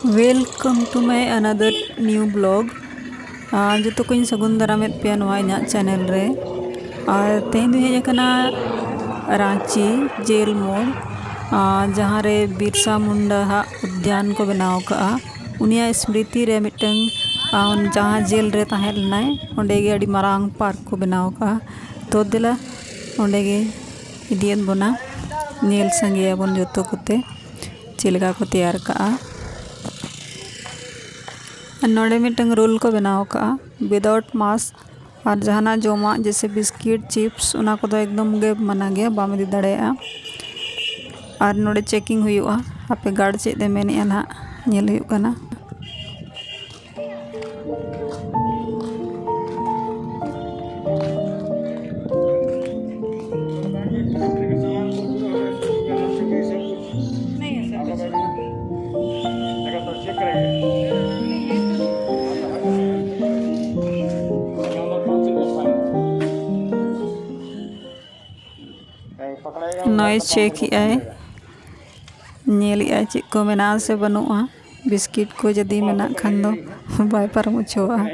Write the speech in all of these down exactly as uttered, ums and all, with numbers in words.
Welcome to my another new vlog. ᱟᱨ ᱡᱚᱛᱚ ᱠᱚᱧ ᱥᱟᱹᱜᱩᱱ ᱫᱟᱨᱟᱢᱮᱫ ᱯᱮᱭᱟ ᱱᱚᱣᱟ ᱤᱧᱟᱹᱜ ᱪᱮᱱᱮᱞ ᱨᱮ᱾ ᱟᱨ ᱛᱮᱦᱮᱧ ᱫᱚᱧ ᱦᱮᱡ ᱟᱠᱟᱱᱟ ᱨᱟᱸᱪᱤ ᱡᱮᱞ ᱢᱳᱲ, ᱟᱨ ᱡᱟᱦᱟᱸ ᱨᱮ ᱵᱤᱨᱥᱟ ᱢᱩᱱᱰᱟ ᱦᱟᱜ ᱩᱫᱽᱭᱟᱱ ᱠᱚ ᱵᱮᱱᱟᱣ ᱟᱠᱟᱫᱼᱟ᱾ ᱩᱱᱤᱭᱟᱜ ᱥᱢᱨᱤᱛᱤ ᱨᱮ ᱢᱤᱫᱴᱟᱝ, ᱟᱨ ᱡᱟᱦᱟᱸ ᱡᱮᱞ ᱨᱮ ᱛᱟᱦᱮᱸ ᱞᱮᱱᱟᱭ, ᱚᱸᱰᱮ ᱜᱮ ᱟᱹᱰᱤ ᱢᱟᱨᱟᱝ ᱯᱟᱨᱠ ᱠᱚ ᱵᱮᱱᱟᱣ ᱟᱠᱟᱫᱼᱟ᱾ ᱛᱚ ᱫᱮᱞᱟ, ᱚᱸᱰᱮ ᱜᱮ ᱤᱫᱤᱭᱮᱫ ᱵᱚᱱᱟ, ᱧᱮᱞ ᱥᱟᱸᱜᱮᱭᱟᱵᱚᱱ ᱡᱚᱛᱚ ᱠᱚᱛᱮ ᱪᱮᱫ ᱞᱮᱠᱟ ᱠᱚ ᱛᱮᱭᱟᱨ ᱠᱟᱜᱼᱟ᱾ ᱟᱨ ᱱᱚᱰᱮ ᱢᱤᱫᱴᱟᱝ ᱨᱩᱞ ᱠᱚ ᱵᱮᱱᱟᱣ ᱠᱟᱜᱼᱟ, without mask ᱟᱨ ᱡᱟᱦᱟᱱᱟᱜ ᱡᱚᱢᱟᱜ ᱡᱮᱭᱥᱮ ᱵᱤᱥᱠᱤᱴ, ᱪᱤᱯᱥ, ᱚᱱᱟ ᱠᱚᱫᱚ ᱮᱠᱫᱚᱢ ᱜᱮ ᱢᱟᱱᱟ ᱜᱮᱭᱟ, ᱵᱟᱢ ᱤᱫᱤ ᱫᱟᱲᱮᱭᱟᱜᱼᱟ᱾ ᱟᱨ ᱱᱚᱰᱮ ᱪᱮᱠᱤᱝ ᱦᱩᱭᱩᱜᱼᱟ, ᱦᱟᱯᱮ ᱜᱟᱨᱰ ᱪᱮᱫ ᱮ ᱢᱮᱱᱮᱫᱼᱟ ᱱᱟᱦᱟᱜ, ᱧᱮᱞ ᱦᱩᱭᱩᱜ ᱠᱟᱱᱟ᱾ ᱱᱚᱜᱼᱚᱭ ᱪᱮᱠ ᱮᱜᱼᱟᱭ, ᱧᱮᱞᱮᱜᱼᱟᱭ ᱪᱮᱫ ᱠᱚ ᱢᱮᱱᱟᱜᱼᱟ ᱥᱮ ᱵᱟᱹᱱᱩᱜᱼᱟ᱾ ᱵᱤᱥᱠᱤᱴ ᱠᱚ ᱡᱩᱫᱤ ᱢᱮᱱᱟᱜ ᱠᱷᱟᱱ ᱫᱚ ᱵᱟᱭ ᱯᱟᱨᱚᱢ ᱦᱚᱪᱚᱣᱟᱜᱼᱟ᱾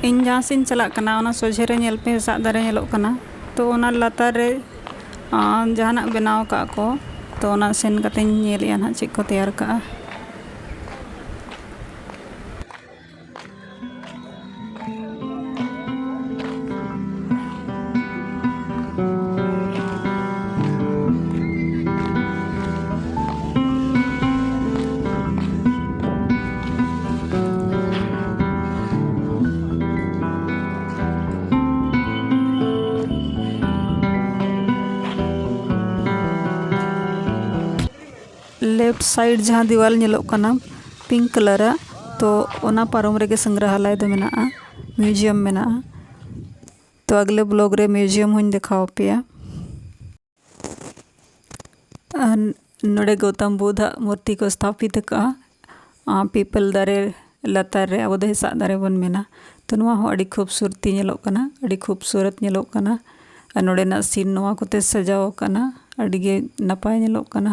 ᱤᱧ ᱡᱟᱦᱟᱸ ᱥᱮᱫ ᱤᱧ ᱪᱟᱞᱟᱜ ᱠᱟᱱᱟ, ᱚᱱᱟ ᱥᱚᱡᱷᱮ ᱨᱮ ᱧᱮᱞ ᱯᱮ, ᱦᱮᱸᱥᱟᱜ ᱫᱟᱨᱮ ᱧᱮᱞᱚᱜ ᱠᱟᱱᱟ᱾ ᱛᱚ ᱚᱱᱟ ᱞᱟᱛᱟᱨ ᱨᱮ, ᱟᱸ, ᱡᱟᱦᱟᱱᱟᱜ ᱵᱮᱱᱟᱣ ᱠᱟᱜ ᱠᱚ᱾ ᱛᱚ ᱚᱱᱟ ᱥᱮᱱ ᱠᱟᱛᱮᱧ ᱧᱮᱞᱮᱜᱼᱟ ᱱᱟᱦᱟᱜ ᱪᱮᱫ ᱠᱚ ᱛᱮᱭᱟᱨ ᱠᱟᱜᱼᱟ᱾ ᱞᱮᱯᱷᱴ ᱥᱟᱭᱤᱰ ᱡᱟᱦᱟᱸ ᱫᱤᱣᱟᱞ ᱧᱮᱞᱚᱜ ᱠᱟᱱᱟ ᱯᱤᱝᱠ ᱠᱟᱞᱟᱨᱟᱜ, ᱛᱚ ᱚᱱᱟ ᱯᱟᱨᱚᱢ ᱨᱮᱜᱮ ᱥᱚᱝᱜᱨᱟᱦᱟᱞᱟᱭ ᱫᱚ ᱢᱮᱱᱟᱜᱼᱟ, ᱢᱤᱭᱩᱡᱤᱭᱟᱢ ᱢᱮᱱᱟᱜᱼᱟ᱾ ᱛᱚ ᱟᱜᱽᱞᱮ ᱵᱞᱚᱜ ᱨᱮ ᱢᱤᱭᱩᱡᱤᱭᱟᱢ ᱦᱚᱸᱧ ᱫᱮᱠᱷᱟᱣ ᱟᱯᱮᱭᱟ᱾ ᱟᱨ ᱱᱚᱰᱮ ᱜᱳᱛᱚᱢ ᱵᱩᱫᱷᱟᱜ ᱢᱩᱨᱛᱤ ᱠᱚ ᱥᱛᱷᱟᱯᱤᱛ ᱟᱠᱟᱫᱼᱟ, ᱟᱨ ᱯᱤᱯᱟᱹᱞ ᱫᱟᱨᱮ ᱞᱟᱛᱟᱨ ᱨᱮ᱾ ᱟᱵᱚ ᱫᱚ ᱦᱮᱸᱥᱟᱜ ᱫᱟᱨᱮ ᱵᱚᱱ ᱢᱮᱱᱟ᱾ ᱛᱚ ᱱᱚᱣᱟ ᱦᱚᱸ ᱟᱹᱰᱤ ᱠᱷᱩᱵᱥᱩᱨᱛᱤ ᱧᱮᱞᱚᱜ ᱠᱟᱱᱟ, ᱟᱹᱰᱤ ᱠᱷᱩᱵᱥᱩᱨᱚᱛ ᱧᱮᱞᱚᱜ ᱠᱟᱱᱟ᱾ ᱟᱨ ᱱᱚᱰᱮᱱᱟᱜ ᱥᱤᱱ ᱱᱚᱣᱟ ᱠᱚᱛᱮ ᱥᱟᱡᱟᱣ ᱟᱠᱟᱱᱟ, ᱟᱹᱰᱤ ᱜᱮ ᱱᱟᱯᱟᱭ ᱧᱮᱞᱚᱜ ᱠᱟᱱᱟ᱾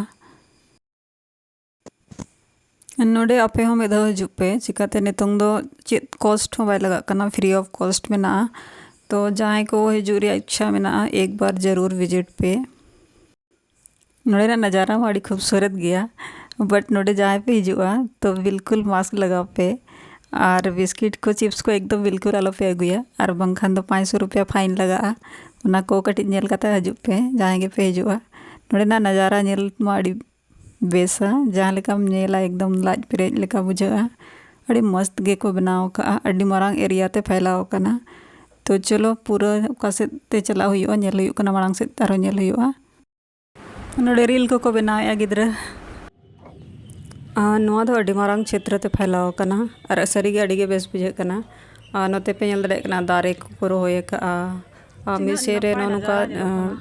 ᱱᱚᱰᱮ ᱟᱯᱮ ᱦᱚᱸ ᱢᱤᱫ ᱫᱷᱟᱣ ᱦᱤᱡᱩᱜ ᱯᱮ, ᱪᱤᱠᱟᱹᱛᱮ ᱱᱤᱛᱚᱝ ᱫᱚ ᱪᱮᱫ ᱠᱚᱥᱴ ᱦᱚᱸ ᱵᱟᱭ ᱞᱟᱜᱟᱜ ᱠᱟᱱᱟ, ᱯᱷᱨᱤ ᱚᱯᱷ ᱠᱚᱥᱴ ᱢᱮᱱᱟᱜᱼᱟ᱾ ᱛᱚ ᱡᱟᱦᱟᱸᱭ ᱠᱚ ᱦᱤᱡᱩᱜ ᱨᱮᱭᱟᱜ ᱤᱪᱪᱷᱟ ᱢᱮᱱᱟᱜᱼᱟ, ᱮᱠ ᱵᱟᱨ ᱡᱟᱹᱨᱩᱨ ᱵᱷᱤᱡᱤᱴ ᱯᱮ᱾ ᱱᱚᱰᱮᱱᱟᱜ ᱱᱟᱡᱟᱨᱟ ᱦᱚᱸ ᱟᱹᱰᱤ ᱠᱷᱩᱵᱥᱩᱨᱚᱛ ᱜᱮᱭᱟ, ᱵᱟᱴ ᱱᱚᱰᱮ ᱡᱟᱦᱟᱸᱭ ᱯᱮ ᱦᱤᱡᱩᱜᱼᱟ ᱛᱚ ᱵᱤᱞᱠᱩᱞ ᱢᱟᱥᱠ ᱞᱟᱜᱟᱣ ᱯᱮ᱾ ᱟᱨ ᱵᱤᱥᱠᱤᱴ ᱠᱚ, ᱪᱤᱯᱥ ᱠᱚ ᱮᱠᱫᱚᱢ ᱵᱤᱞᱠᱩᱞ ᱟᱞᱚᱯᱮ ᱟᱹᱜᱩᱭᱟ, ᱟᱨ ᱵᱟᱝᱠᱷᱟᱱ ᱫᱚ ᱯᱟᱸᱪᱥᱚ ᱨᱩᱯᱤᱭᱟ ᱯᱷᱟᱭᱤᱱ ᱞᱟᱜᱟᱜᱼᱟ᱾ ᱚᱱᱟ ᱠᱚ ᱠᱟᱹᱴᱤᱡ ᱧᱮᱞ ᱠᱟᱛᱮ ᱦᱤᱡᱩᱜ ᱯᱮ, ᱡᱟᱦᱟᱸᱭ ᱜᱮᱯᱮ ᱦᱤᱡᱩᱜᱼᱟ᱾ ᱱᱚᱰᱮᱱᱟᱜ ᱱᱟᱡᱟᱨᱟ ᱧᱮᱞ ᱢᱟ ᱟᱹᱰᱤ ᱵᱮᱥᱟ, ᱡᱟᱦᱟᱸ ᱞᱮᱠᱟᱢ ᱧᱮᱞᱟ ᱮᱠᱫᱚᱢ ᱞᱟᱡ ᱯᱮᱨᱮᱡ ᱞᱮᱠᱟ ᱵᱩᱡᱷᱟᱹᱜᱼᱟ᱾ ᱟᱹᱰᱤ ᱢᱚᱥᱛ ᱜᱮᱠᱚ ᱵᱮᱱᱟᱣ ᱟᱠᱟᱫᱼᱟ, ᱟᱹᱰᱤ ᱢᱟᱨᱟᱝ ᱮᱨᱤᱭᱟ ᱛᱮ ᱯᱷᱟᱭᱞᱟᱣ ᱟᱠᱟᱱᱟ᱾ ᱛᱚ ᱪᱚᱞᱚ ᱯᱩᱨᱟᱹ ᱚᱠᱟ ᱥᱮᱫ ᱛᱮ ᱪᱟᱞᱟᱜ ᱦᱩᱭᱩᱜᱼᱟ, ᱧᱮᱞ ᱦᱩᱭᱩᱜ ᱠᱟᱱᱟ, ᱢᱟᱲᱟᱝ ᱥᱮᱫ ᱟᱨᱦᱚᱸ ᱧᱮᱞ ᱦᱩᱭᱩᱜᱼᱟ᱾ ᱱᱚᱰᱮ ᱨᱤᱞ ᱠᱚᱠᱚ ᱵᱮᱱᱟᱣᱮᱫᱼᱟ ᱜᱤᱫᱽᱨᱟᱹ᱾ ᱟᱨ ᱱᱚᱣᱟ ᱫᱚ ᱟᱹᱰᱤ ᱢᱟᱨᱟᱝ ᱪᱷᱮᱛᱨᱚ ᱛᱮ ᱯᱷᱟᱭᱞᱟᱣ ᱟᱠᱟᱱᱟ ᱟᱨ ᱥᱟᱹᱨᱤᱜᱮ ᱟᱹᱰᱤ ᱜᱮ ᱵᱮᱥ ᱵᱩᱡᱷᱟᱹᱜ ᱠᱟᱱᱟ᱾ ᱟᱨ ᱱᱚᱛᱮ ᱯᱮ ᱧᱮᱞ ᱫᱟᱲᱮᱭᱟᱜ ᱠᱟᱱᱟ ᱫᱟᱨᱮ ᱠᱚᱠᱚ ᱨᱚᱦᱚᱭ ᱟᱠᱟᱫᱼᱟ᱾ ᱟᱨ ᱢᱤᱫ ᱥᱮᱫ ᱨᱮ ᱱᱚᱜᱼᱚ ᱱᱚᱝᱠᱟ ᱟᱸ,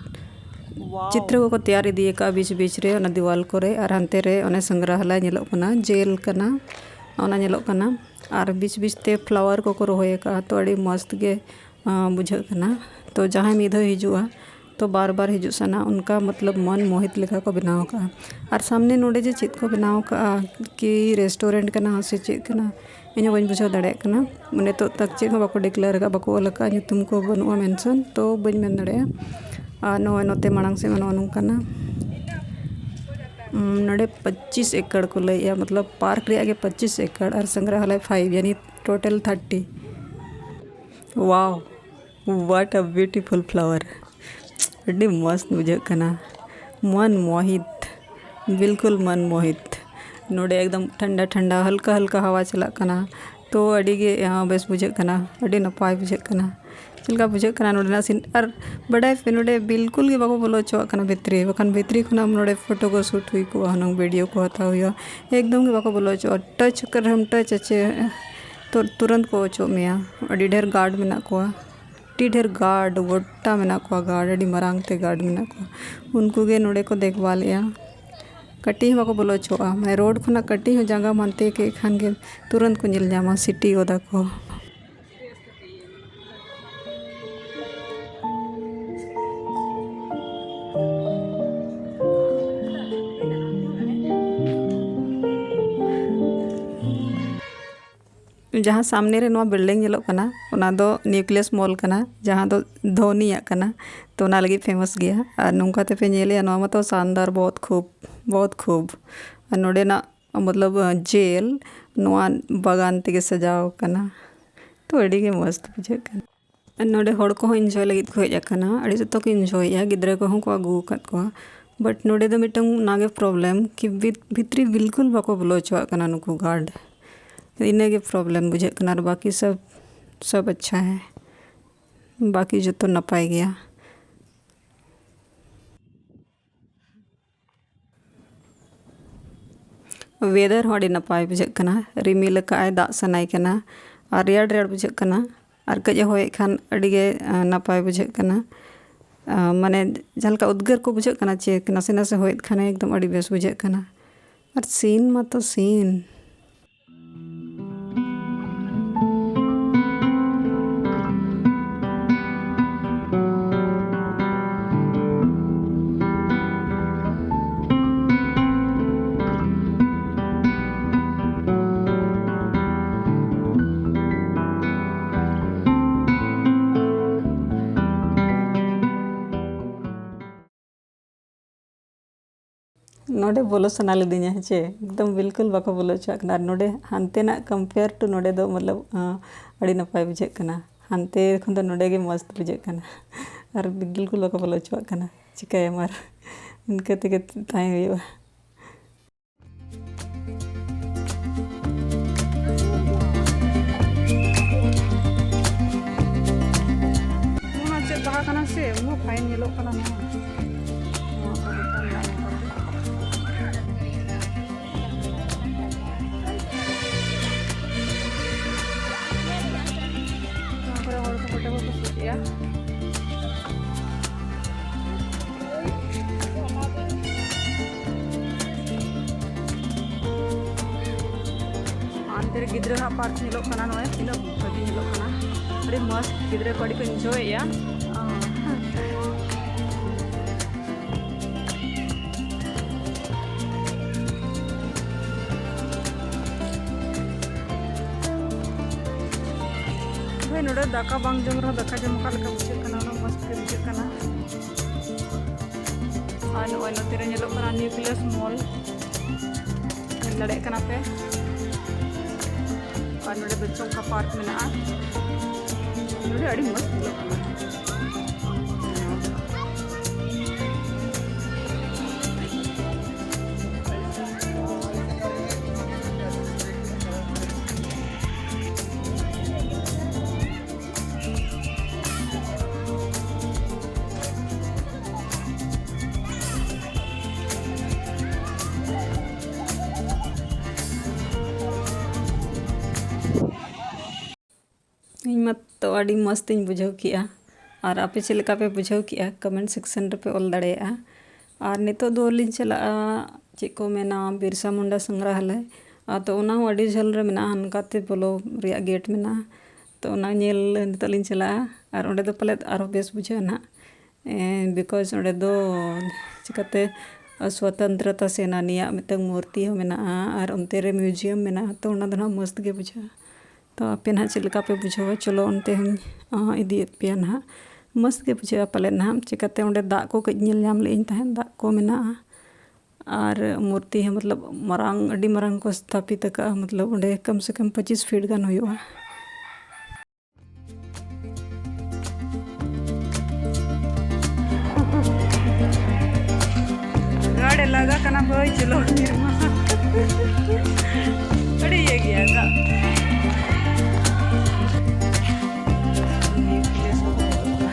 ᱪᱤᱛᱨᱚ ᱠᱚᱠᱚ ᱛᱮᱭᱟᱨ ᱤᱫᱤ ᱟᱠᱟᱫᱼᱟ ᱵᱤᱪ ᱵᱤᱪ ᱨᱮ, ᱚᱱᱟ ᱫᱤᱣᱟᱞ ᱠᱚᱨᱮ, ᱟᱨ ᱦᱟᱱᱛᱮ ᱨᱮ ᱚᱱᱮ ᱥᱚᱝᱜᱨᱟᱦᱟᱞᱟᱭ ᱧᱮᱞᱚᱜ ᱠᱟᱱᱟ, ᱡᱮᱞ ᱠᱟᱱᱟ, ᱚᱱᱟ ᱧᱮᱞᱚᱜ ᱠᱟᱱᱟ᱾ ᱟᱨ ᱵᱤᱪ ᱵᱤᱪ ᱛᱮ ᱯᱷᱞᱟᱣᱟᱨ ᱠᱚᱠᱚ ᱨᱚᱦᱚᱭ ᱟᱠᱟᱫᱼᱟ, ᱛᱚ ᱟᱹᱰᱤ ᱢᱚᱥᱛ ᱜᱮ ᱟᱸ, ᱵᱩᱡᱷᱟᱹᱜ ᱠᱟᱱᱟ᱾ ᱛᱚ ᱡᱟᱦᱟᱸᱭ ᱢᱤᱫ ᱫᱷᱟᱣ ᱦᱤᱡᱩᱜᱼᱟ ᱛᱚ ᱵᱟᱨ ᱵᱟᱨ ᱦᱤᱡᱩᱜ ᱥᱟᱱᱟ, ᱚᱱᱠᱟ ᱢᱚᱛᱞᱚᱵ ᱢᱚᱱ ᱢᱳᱦᱤᱛ ᱞᱮᱠᱟ ᱠᱚ ᱵᱮᱱᱟᱣ ᱟᱠᱟᱫᱼᱟ᱾ ᱟᱨ ᱥᱟᱢᱱᱮ ᱱᱚᱰᱮ ᱡᱮ ᱪᱮᱫ ᱠᱚ ᱵᱮᱱᱟᱣ ᱟᱠᱟᱫᱼᱟ, ᱠᱤ ᱨᱮᱥᱴᱩᱨᱮᱱᱴ ᱠᱟᱱᱟ ᱥᱮ ᱪᱮᱫ ᱠᱟᱱᱟ, ᱤᱧ ᱦᱚᱸ ᱵᱟᱹᱧ ᱵᱩᱡᱷᱟᱹᱣ ᱫᱟᱲᱮᱭᱟᱜ ᱠᱟᱱᱟ᱾ ᱱᱤᱛᱚᱜ ᱛᱟᱠ ᱪᱮᱫ ᱦᱚᱸ ᱵᱟᱠᱚ ᱰᱤᱠᱞᱮᱭᱟᱨ ᱟᱠᱟᱫᱼᱟ, ᱵᱟᱠᱚ ᱚᱞ ᱟᱠᱟᱫᱼᱟ, ᱧᱩᱛᱩᱢ ᱠᱚ ᱵᱟᱹᱱᱩᱜᱼᱟ ᱢᱮᱱᱥᱚᱱ, ᱛᱚ ᱵᱟᱹᱧ ᱢᱮᱱ ᱫᱟᱲᱮᱭᱟᱜᱼᱟ᱾ ᱟᱨ ᱱᱚᱜᱼᱚᱭ ᱱᱚᱛᱮ ᱢᱟᱲᱟᱝ ᱥᱮᱫ ᱢᱟ ᱱᱚᱜᱼᱚ ᱱᱚᱝᱠᱟᱱᱟ᱾ ᱩᱸ, ᱱᱚᱰᱮ ᱯᱚᱸᱪᱤᱥ ᱮᱠᱚᱨ ᱠᱚ ᱞᱟᱹᱭᱮᱜᱼᱟ, ᱢᱚᱛᱞᱚᱵ ᱯᱟᱨᱠ ᱨᱮᱭᱟᱜ ᱜᱮ ᱯᱚᱸᱪᱤᱥ ᱮᱠᱚᱨ ᱟᱨ ᱥᱚᱝᱜᱨᱟᱦᱟᱞᱟᱭ ᱯᱷᱟᱭᱤᱵᱷ, ᱭᱟᱱᱤ total thirty. Wow, what a beautiful flower. ᱟᱹᱰᱤ ᱢᱚᱡᱽ ᱵᱩᱡᱷᱟᱹᱜ ᱠᱟᱱᱟ, ᱢᱚᱱ ᱢᱳᱦᱤᱛ, ᱵᱤᱞᱠᱩᱞ ᱢᱚᱱ ᱢᱳᱦᱤᱛ᱾ ᱱᱚᱰᱮ ᱮᱠᱫᱚᱢ ᱴᱷᱟᱱᱰᱟ ᱴᱷᱟᱱᱰᱟ, ᱦᱟᱞᱠᱟ ᱦᱟᱞᱠᱟ ᱦᱟᱣᱟ ᱪᱟᱞᱟᱜ ᱠᱟᱱᱟ, ᱛᱚ ᱟᱹᱰᱤ ᱜᱮ, ᱟᱸ, ᱵᱮᱥ ᱵᱩᱡᱷᱟᱹᱜ ᱠᱟᱱᱟ, ᱟᱹᱰᱤ ᱱᱟᱯᱟᱭ ᱵᱩᱡᱷᱟᱹᱜ ᱠᱟᱱᱟ᱾ ᱪᱮᱫ ᱞᱮᱠᱟ ᱵᱩᱡᱷᱟᱹᱜ ᱠᱟᱱᱟ ᱱᱚᱰᱮᱱᱟᱜ scene? ᱟᱨ ᱵᱟᱰᱟᱭ ᱯᱮ, ᱱᱚᱰᱮ ᱵᱤᱞᱠᱩᱞ ᱜᱮ ᱵᱟᱠᱚ ᱵᱚᱞᱚ ᱦᱚᱪᱚᱣᱟᱜ ᱠᱟᱱᱟ ᱵᱷᱤᱛᱨᱤ, ᱵᱟᱠᱷᱟᱱ ᱵᱷᱤᱛᱨᱤ ᱠᱷᱚᱱᱟᱜ ᱱᱚᱰᱮ ᱯᱷᱳᱴᱳ ᱠᱚ ᱥᱩᱴ ᱦᱩᱭ ᱠᱚᱜᱼᱟ, ᱦᱩᱱᱟᱹᱝ ᱵᱷᱤᱰᱤᱭᱳ ᱠᱚ ᱦᱟᱛᱟᱣ ᱦᱩᱭᱩᱜᱼᱟ᱾ ᱮᱠᱫᱚᱢ ᱜᱮ ᱵᱟᱠᱚ ᱵᱚᱞᱚ ᱦᱚᱪᱚᱣᱟᱜᱼᱟ᱾ ᱴᱟᱪ ᱠᱟᱜ ᱨᱮᱦᱚᱸᱢ ᱴᱟᱪ ᱟᱪᱮ, ᱛᱚ ᱛᱩᱨᱟᱹᱱᱛ ᱠᱚ ᱚᱪᱚᱜ ᱢᱮᱭᱟ᱾ ᱟᱹᱰᱤ ᱰᱷᱮᱨ ᱜᱟᱨᱰ ᱢᱮᱱᱟᱜ ᱠᱚᱣᱟ, ᱟᱹᱰᱤ ᱰᱷᱮᱨ ᱜᱟᱨᱰ, ᱜᱚᱴᱟ ᱢᱮᱱᱟᱜ ᱠᱚᱣᱟ ᱜᱟᱨᱰ, ᱟᱹᱰᱤ ᱢᱟᱨᱟᱝ ᱛᱮ ᱜᱟᱨᱰ ᱢᱮᱱᱟᱜ ᱠᱚᱣᱟ᱾ ᱩᱱᱠᱩ ᱜᱮ ᱱᱚᱰᱮ ᱠᱚ ᱫᱮᱠᱷᱵᱷᱟᱞᱮᱜᱼᱟ᱾ ᱠᱟᱹᱴᱤᱡ ᱦᱚᱸ ᱵᱟᱠᱚ ᱵᱚᱞᱚ ᱦᱚᱪᱚᱣᱟᱜᱼᱟ᱾ ᱢᱟᱱᱮ ᱨᱳᱰ ᱠᱷᱚᱱᱟᱜ ᱠᱟᱹᱴᱤᱡ ᱦᱚᱸ ᱡᱟᱸᱜᱟᱢ ᱦᱟᱱᱛᱮ ᱠᱮᱫ ᱠᱷᱟᱱ ᱜᱮ ᱛᱩᱨᱟᱹᱱᱛ ᱠᱚ ᱧᱮᱞ ᱧᱟᱢᱟ, ᱥᱤᱴᱤ ᱜᱚᱫᱟ ᱠᱚ᱾ ᱡᱟᱦᱟᱸ ᱥᱟᱢᱱᱮ ᱨᱮ ᱱᱚᱣᱟ ᱵᱤᱞᱰᱤᱝ ᱧᱮᱞᱚᱜ ᱠᱟᱱᱟ, ᱚᱱᱟ ᱫᱚ ᱱᱤᱭᱩᱠᱞᱤᱭᱟᱥ ᱢᱚᱞ ᱠᱟᱱᱟ, ᱡᱟᱦᱟᱸ ᱫᱚ ᱫᱷᱚᱱᱤᱭᱟᱜ ᱠᱟᱱᱟ᱾ ᱛᱚ ᱚᱱᱟ ᱞᱟᱹᱜᱤᱫ ᱯᱷᱮᱢᱟᱥ ᱜᱮᱭᱟ᱾ ᱟᱨ ᱱᱚᱝᱠᱟ ᱛᱮᱯᱮ ᱧᱮᱞᱮᱜᱼᱟ, ᱱᱚᱣᱟ ᱢᱟᱛᱚ ᱥᱟᱱᱫᱟᱨ, ᱵᱚᱦᱩᱛ ᱠᱷᱩᱵ, ᱵᱚᱦᱩᱛ ᱠᱷᱩᱵ᱾ ᱟᱨ ᱱᱚᱰᱮᱱᱟᱜ ᱢᱚᱛᱞᱚᱵ ᱡᱮᱞ ᱱᱚᱣᱟ ᱵᱟᱜᱟᱱ ᱛᱮᱜᱮ ᱥᱟᱡᱟᱣ ᱠᱟᱱᱟ᱾ ᱛᱚ ᱟᱹᱰᱤ ᱜᱮ ᱢᱚᱡᱽ ᱵᱩᱡᱷᱟᱹᱜ ᱠᱟᱱᱟ᱾ ᱟᱨ ᱱᱚᱰᱮ ᱦᱚᱲ ᱠᱚᱦᱚᱸ ᱤᱱᱡᱚᱭ ᱞᱟᱹᱜᱤᱫ ᱠᱚ ᱦᱮᱡ ᱟᱠᱟᱱᱟ᱾ ᱟᱹᱰᱤ ᱡᱚᱛᱚ ᱠᱚ ᱤᱱᱡᱚᱭᱮᱜᱼᱟ, ᱜᱤᱫᱽᱨᱟᱹ ᱠᱚᱦᱚᱸ ᱠᱚ ᱟᱹᱜᱩ ᱟᱠᱟᱫ ᱠᱚᱣᱟ᱾ ᱵᱟᱴ ᱱᱚᱰᱮ ᱫᱚ ᱢᱤᱫᱴᱟᱝ ᱚᱱᱟᱜᱮ ᱯᱨᱚᱵᱞᱮᱢ ᱠᱤ ᱵᱷᱤᱛ-, ᱵᱷᱤᱛᱨᱤ ᱵᱤᱞᱠᱩᱞ ᱵᱟᱠᱚ ᱵᱚᱞᱚ ᱦᱚᱪᱚᱣᱟᱜ ᱠᱟᱱᱟ ᱱᱩᱠᱩ ᱜᱟᱨᱰ᱾ ᱤᱱᱟᱹᱜᱮ ᱯᱨᱚᱵᱞᱮᱢ ᱵᱩᱡᱷᱟᱹᱜ ᱠᱟᱱᱟ, ᱟᱨ ᱵᱟᱠᱤ ᱥᱚᱵ, ᱥᱚᱵ ᱟᱪᱪᱷᱟ ᱦᱮ, ᱵᱟᱠᱤ ᱡᱚᱛᱚ ᱱᱟᱯᱟᱭ ᱜᱮᱭᱟ᱾ ᱣᱮᱫᱟᱨ ᱦᱚᱸ ᱟᱹᱰᱤ ᱱᱟᱯᱟᱭ ᱵᱩᱡᱷᱟᱹᱜ ᱠᱟᱱᱟ, ᱨᱤᱢᱤᱞ ᱟᱠᱟᱫᱼᱟᱭ, ᱫᱟᱜ ᱥᱟᱱᱟᱭ ᱠᱟᱱᱟ, ᱟᱨ ᱨᱮᱭᱟᱲ ᱨᱮᱭᱟᱲ ᱵᱩᱡᱷᱟᱹᱜ ᱠᱟᱱᱟ᱾ ᱟᱨ ᱠᱟᱹᱡ ᱮ ᱦᱚᱭᱮᱫ ᱠᱷᱟᱱ ᱟᱹᱰᱤ ᱜᱮ, ᱟᱸ, ᱱᱟᱯᱟᱭ ᱵᱩᱡᱷᱟᱹᱜ ᱠᱟᱱᱟ᱾ ᱟᱸ, ᱢᱟᱱᱮ ᱡᱟᱦᱟᱸ ᱞᱮᱠᱟ ᱩᱫᱽᱜᱟᱹᱨ ᱠᱚ ᱵᱩᱡᱷᱟᱹᱜ ᱠᱟᱱᱟ, ᱪᱮ ᱱᱟᱥᱮ ᱱᱟᱥᱮ ᱦᱚᱭᱮᱫ ᱠᱷᱟᱱᱮ ᱮᱠᱫᱚᱢ ᱟᱹᱰᱤ ᱵᱮᱥ ᱵᱩᱡᱷᱟᱹᱜ ᱠᱟᱱᱟ᱾ ᱟᱨ ᱥᱤᱱ ᱢᱟᱛᱚ ᱥᱤᱱ᱾ ᱱᱚᱰᱮ ᱵᱚᱞᱚ ᱥᱟᱱᱟ ᱞᱤᱫᱤᱧᱟ, ᱦᱮᱸ ᱪᱮ? ᱮᱠᱫᱚᱢ ᱵᱤᱞᱠᱩᱞ ᱵᱟᱠᱚ ᱵᱚᱞᱚ ᱦᱚᱪᱚᱣᱟᱜ ᱠᱟᱱᱟ᱾ ᱟᱨ ᱱᱚᱰᱮ ᱦᱟᱱᱛᱮᱱᱟᱜ compare to ᱱᱚᱰᱮ ᱫᱚ ᱢᱚᱛᱞᱚᱵ, ᱟᱸ, ᱟᱹᱰᱤ ᱱᱟᱯᱟᱭ ᱵᱩᱡᱷᱟᱹᱜ ᱠᱟᱱᱟ᱾ ᱦᱟᱱᱛᱮ ᱠᱷᱚᱱ ᱫᱚ ᱱᱚᱰᱮ ᱜᱮ ᱢᱚᱡᱽ ᱵᱩᱡᱷᱟᱹᱜ ᱠᱟᱱᱟ᱾ ᱟᱨ ᱵᱤᱞᱠᱩᱞ ᱵᱟᱠᱚ ᱵᱚᱞᱚ ᱦᱚᱪᱚᱣᱟᱜ ᱠᱟᱱᱟ᱾ ᱪᱤᱠᱟᱹᱭᱟᱢ ᱟᱨ? ᱤᱱᱠᱟᱹ ᱛᱮᱜᱮ ᱛᱟᱦᱮᱸ ᱦᱩᱭᱩᱜᱼᱟ᱾ ᱮᱢᱚᱱ ᱯᱷᱟᱭᱤᱱ ᱧᱮᱞᱚᱜ ᱠᱟᱱᱟ ᱱᱚᱣᱟ᱾ ᱱᱚᱣᱟ ᱠᱚ ᱫᱚᱠᱟᱱ ᱨᱮᱱᱟᱜ ᱧᱩᱛᱩᱢ ᱫᱚ᱾ ᱱᱚᱣᱟ ᱠᱚᱨᱮ ᱦᱚᱲ ᱠᱚ ᱯᱷᱳᱴᱳ ᱠᱚᱠᱚ ᱥᱩᱴ ᱮᱜᱼᱟ᱾ ᱚᱱᱛᱮ ᱨᱮ ᱜᱤᱫᱽᱨᱟᱹ ᱦᱟᱸᱜ ᱯᱟᱨᱠ ᱧᱮᱞᱚᱜ ᱠᱟᱱᱟ᱾ ᱱᱚᱜᱼᱚᱭ ᱛᱤᱱᱟᱹᱜ ᱵᱷᱟᱹᱜᱤ ᱧᱮᱞᱚᱜ ᱠᱟᱱᱟ, ᱟᱹᱰᱤ ᱢᱚᱡᱽ᱾ ᱜᱤᱫᱽᱨᱟᱹ ᱠᱚ ᱟᱹᱰᱤ ᱠᱚ ᱤᱱᱡᱚᱭᱮᱜᱼᱟ᱾ ᱦᱳᱭ, ᱱᱚᱰᱮ ᱫᱟᱠᱟ ᱵᱟᱝ ᱡᱚᱢ ᱨᱮᱦᱚᱸ ᱫᱟᱠᱟ ᱡᱚᱢ ᱚᱠᱟ ᱞᱮᱠᱟ ᱵᱩᱡᱷᱟᱹᱜ ᱠᱟᱱᱟ, ᱚᱱᱟ ᱢᱚᱡᱽ ᱜᱮ ᱵᱩᱡᱷᱟᱹᱜ ᱠᱟᱱᱟ᱾ ᱟᱨ ᱱᱚᱜᱼᱚᱭ ᱱᱚᱛᱮ ᱨᱮ ᱧᱮᱞᱚᱜ ᱠᱟᱱᱟ ᱱᱤᱭᱩᱠᱞᱤᱭᱟᱥ ᱢᱚᱞ, ᱧᱮᱞ ᱫᱟᱲᱮᱭᱟᱜ ᱠᱟᱱᱟ ᱯᱮ᱾ ᱟᱨ ᱱᱚᱰᱮ ᱫᱚ ᱪᱚᱝᱠᱟ ᱯᱟᱨᱠ ᱢᱮᱱᱟᱜᱼᱟ᱾ ᱱᱚᱰᱮ ᱟᱹᱰᱤ ᱢᱚᱡᱽ ᱧᱮᱞᱚᱜ ᱠᱟᱱᱟ᱾ ᱤᱧ ᱢᱟᱛᱚ ᱟᱹᱰᱤ ᱢᱚᱡᱽ ᱛᱤᱧ ᱵᱩᱡᱷᱟᱹᱣ ᱠᱮᱜᱼᱟ᱾ ᱟᱨ ᱟᱯᱮ ᱪᱮᱫ ᱞᱮᱠᱟ ᱯᱮ ᱵᱩᱡᱷᱟᱹᱣ ᱠᱮᱜᱼᱟ, ᱠᱚᱢᱮᱱᱴ ᱥᱮᱠᱥᱚᱱ ᱨᱮᱯᱮ ᱚᱞ ᱫᱟᱲᱮᱭᱟᱜᱼᱟ᱾ ᱟᱨ ᱱᱤᱛᱚᱜ ᱫᱚ ᱞᱤᱧ ᱪᱟᱞᱟᱜᱼᱟ, ᱪᱮᱫ ᱠᱚ ᱢᱮᱱᱟ, ᱵᱤᱨᱥᱟ ᱢᱩᱱᱰᱟ ᱥᱚᱝᱜᱨᱟᱦᱟᱞᱚᱭ᱾ ᱟᱨ ᱛᱚ ᱚᱱᱟ ᱦᱚᱸ ᱟᱹᱰᱤ ᱡᱷᱟᱹᱞ ᱨᱮ ᱢᱮᱱᱟᱜᱼᱟ, ᱦᱟᱱᱠᱟᱛᱮ ᱵᱚᱞᱚ ᱨᱮᱭᱟᱜ ᱜᱮᱴ ᱢᱮᱱᱟᱜᱼᱟ᱾ ᱛᱚ ᱚᱱᱟ ᱧᱮᱞ ᱱᱤᱛᱚᱜ ᱞᱤᱧ ᱪᱟᱞᱟᱜᱼᱟ᱾ ᱟᱨ ᱚᱸᱰᱮ ᱫᱚ ᱯᱟᱞᱮᱫ ᱟᱨᱦᱚᱸ ᱵᱮᱥ ᱵᱩᱡᱷᱟᱹᱜᱼᱟ ᱱᱟᱦᱟᱜ, ᱵᱤᱠᱚᱡᱽ ᱚᱸᱰᱮ ᱫᱚ ᱪᱤᱠᱟᱹᱛᱮ ᱥᱣᱟᱛᱚᱱᱛᱨᱚᱛᱟ ᱥᱮᱱᱟᱱᱤᱭᱟᱜ ᱢᱤᱫᱴᱟᱝ ᱢᱩᱨᱛᱤ ᱦᱚᱸ ᱢᱮᱱᱟᱜᱼᱟ᱾ ᱟᱨ ᱚᱱᱛᱮ ᱨᱮ ᱢᱤᱭᱩᱡᱤᱭᱟᱢ ᱢᱮᱱᱟᱜᱼᱟ, ᱛᱚ ᱚᱱᱟ ᱫᱚ ᱱᱟᱦᱟᱜ ᱢᱚᱡᱽ ᱜᱮ ᱵᱩᱡᱷᱟᱹᱜᱼᱟ᱾ ᱛᱚ ᱟᱯᱮ ᱱᱟᱦᱟᱜ ᱪᱮᱫ ᱞᱮᱠᱟ ᱯᱮ ᱵᱩᱡᱷᱟᱹᱣᱟ? ᱪᱚᱞᱚ ᱚᱱᱛᱮ ᱦᱚᱸᱧ, ᱟᱸ, ᱤᱫᱤᱭᱮᱫ ᱯᱮᱭᱟ ᱱᱟᱦᱟᱜ᱾ ᱢᱚᱡᱽ ᱜᱮ ᱵᱩᱡᱷᱟᱹᱜᱼᱟ ᱯᱟᱞᱮᱫ ᱱᱟᱦᱟᱜ, ᱪᱤᱠᱟᱹᱛᱮ ᱚᱸᱰᱮ ᱫᱟᱜ ᱠᱚ ᱠᱟᱹᱡ ᱧᱮᱞ ᱧᱟᱢ ᱞᱮᱫ ᱟᱹᱧ ᱛᱟᱦᱮᱸᱫ, ᱫᱟᱜ ᱠᱚ ᱢᱮᱱᱟᱜᱼᱟ᱾ ᱟᱨ ᱢᱩᱨᱛᱤ ᱦᱚᱸ ᱢᱚᱛᱞᱚᱵ ᱢᱟᱨᱟᱝ, ᱟᱹᱰᱤ ᱢᱟᱨᱟᱝ ᱠᱚ ᱥᱛᱷᱟᱯᱤᱛ ᱟᱠᱟᱫᱼᱟ, ᱢᱚᱛᱞᱚᱵ ᱚᱸᱰᱮ ᱠᱚᱢ ᱥᱮ ᱠᱚᱢ ᱯᱚᱸᱪᱤᱥ ᱯᱷᱤᱴ ᱜᱟᱱ ᱦᱩᱭᱩᱜᱼᱟ᱾ ᱜᱟᱲ ᱮᱞᱟᱠᱟ ᱠᱟᱱᱟ ᱵᱷᱟᱹᱭ, ᱪᱚᱞᱚ ᱧᱮᱞ ᱢᱟ᱾ ᱟᱹᱰᱤ ᱤᱭᱟᱹ ᱜᱮᱭᱟ ᱫᱟᱜ᱾ ᱱᱤᱭᱩᱠᱞᱤᱭᱟᱥ ᱠᱚ ᱵᱚᱞᱚᱜ ᱠᱟᱱᱟ᱾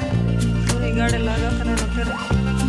ᱯᱩᱨᱟᱹ ᱜᱟᱲ ᱞᱟᱜᱟ ᱠᱟᱱᱟ ᱱᱚᱛᱮ ᱨᱮ᱾